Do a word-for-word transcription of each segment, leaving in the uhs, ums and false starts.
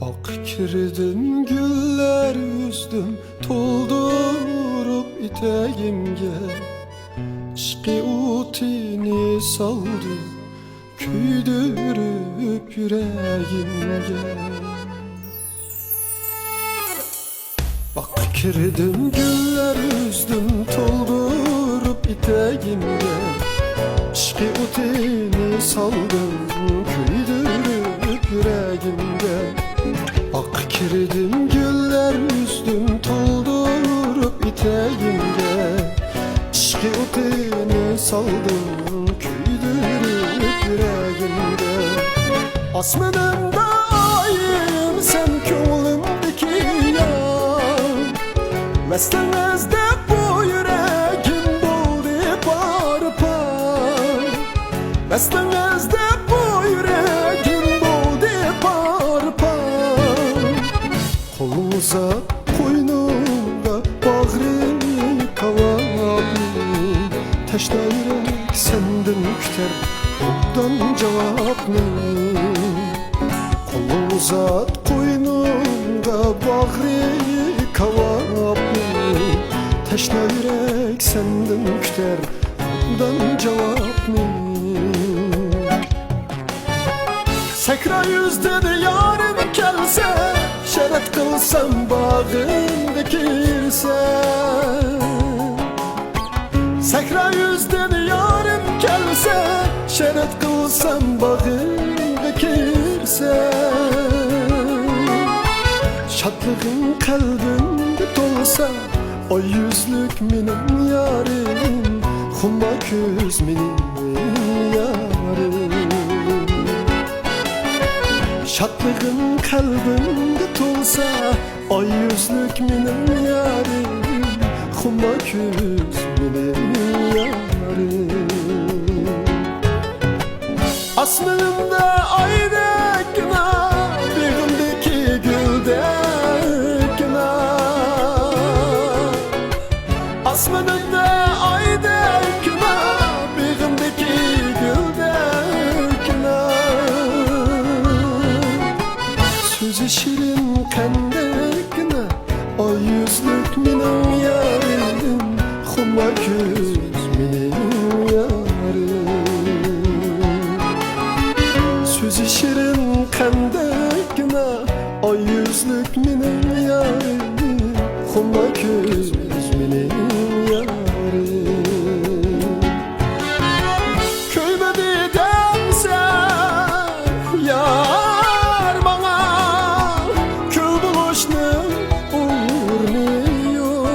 باغقا كىردىم، گۈللەر ئۈزدۈم، تولدۇرۇپ ئېتەگىمگە. ئىشقى ئوتىنى سالدىم، كۆيدۈرۈپ يۈرەگىمگە. باغقا كىردىم، گۈللەر ئۈزدۈم، تولدۇرۇپ ئېتەگىمگە. ئىشقى ئوتىنى سالدىم، كۆيدۈرۈپ يۈرەگىمگە. باغقا كىردىم، گۈللەر ئۈزدۈم، تولدۇرۇپ ئېتەگىمگە. ئىشقى ئوتىنى سالدىم، كۆيدۈرۈپ يۈرەگىمگە. ئاسمىنىمدا ئايىم سەن، كۆڭلۈمدىكى يار. ۋەسلىڭ ئىزدەپ بۇ يۈرەكىم بولدى پار-پار. ۋەسلىڭ ئىزدەپ بۇ يۈرەكىم بولدى پار-پار. قولۇڭ ئۇزات قوينۇڭغا باغرى كاۋاپنى، تەشنا يۈرەك سەندىن كۈتەر ئوبدان جاۋابنى. قولۇڭ ئۇزات قوينۇڭغا باغرى كاۋاپنى، تەشنا يۈرەك سەندىن كۈتەر ئوبدان جاۋابنى. سەھرا يۈزىدىن يارىم كەلسە، شەرەت قىلسام باغىمغا كىرسە. سەھرا يۈزىدىن يارىم كەلسە، شەرەت قىلسام باغىمغا كىرسە. شادلىقىڭ قەلبىمگە تولسا، ئاي يۈزلۈك مېنىڭ يارىم، خۇمار كۆز مېنىڭ يارىم. شادلىقىڭ قەلبىمگە تولسا، ئاي يۈزلۈك مېنىڭ يارىم، خۇمار كۆز مېنىڭ يارىم. ئاسمىنىمدا ئايدەككىنا، بېغىمدىكى گۈلدەككىنا. ئاسمىنىمدا ئايدەككىنا، بېغىمدىكى گۈلدەككىنا. سۆزى شېرىن قەندەككىنا، ئاي يۈزلۈك مېنىڭ يارىم، خۇمار كۆز مېنىڭ يارىم. سۆزى شېرىن قەندەككىنا، ئاي يۈزلۈك مېنىڭ يارىم، خۇمار كۆز مېنىڭ يارىم. كۆيمىدى دەمسەن يار ماڭا، كۈل بولۇشنىڭ ئورنى يوق.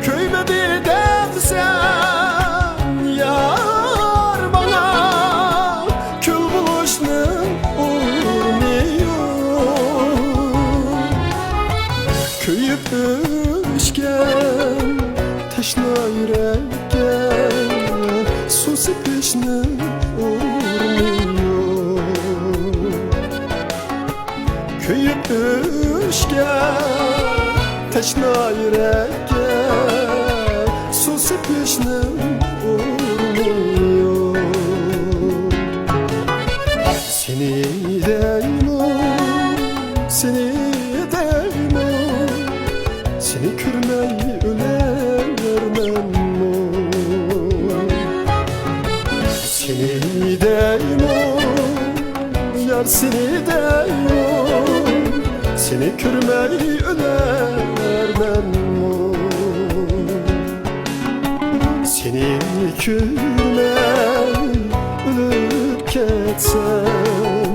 كۆيمىدى دەمسەن يار ماڭا، كۈل بولۇشنىڭ ئورنى يوق. كۆيۈپ ئۆچكەن تەشنا يۈرەككە سۇ سېپىشنىڭ ئورنى يوق. كۆيۈپ ئۆچكەن تەشنا يۈرەككە سۇ سېپىشنىڭ ئورنى يوق. سېنى دەيمۇ، سېنى دەيمۇ، سېنى كۆرمەي ئۆلەرمەنمۇ؟ سېنى دەيمۇ، يار سېنى دەيمۇ، سېنى كۆرمەي ئۆلەرمەنمۇ؟ سېنى كۆرمەي ئۆلۈپ كەتسەم،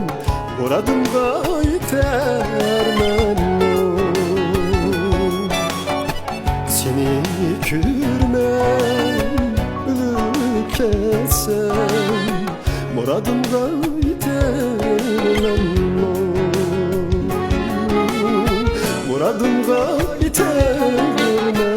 مۇرادىمغا يېتەرمەنمۇ؟ سېنى كۆرمەي ئۆلۈپ كەتسەم، مۇرادىمغا يېتەرمەنمۇ؟ مۇرادىمغا يېتەرمەنمۇ؟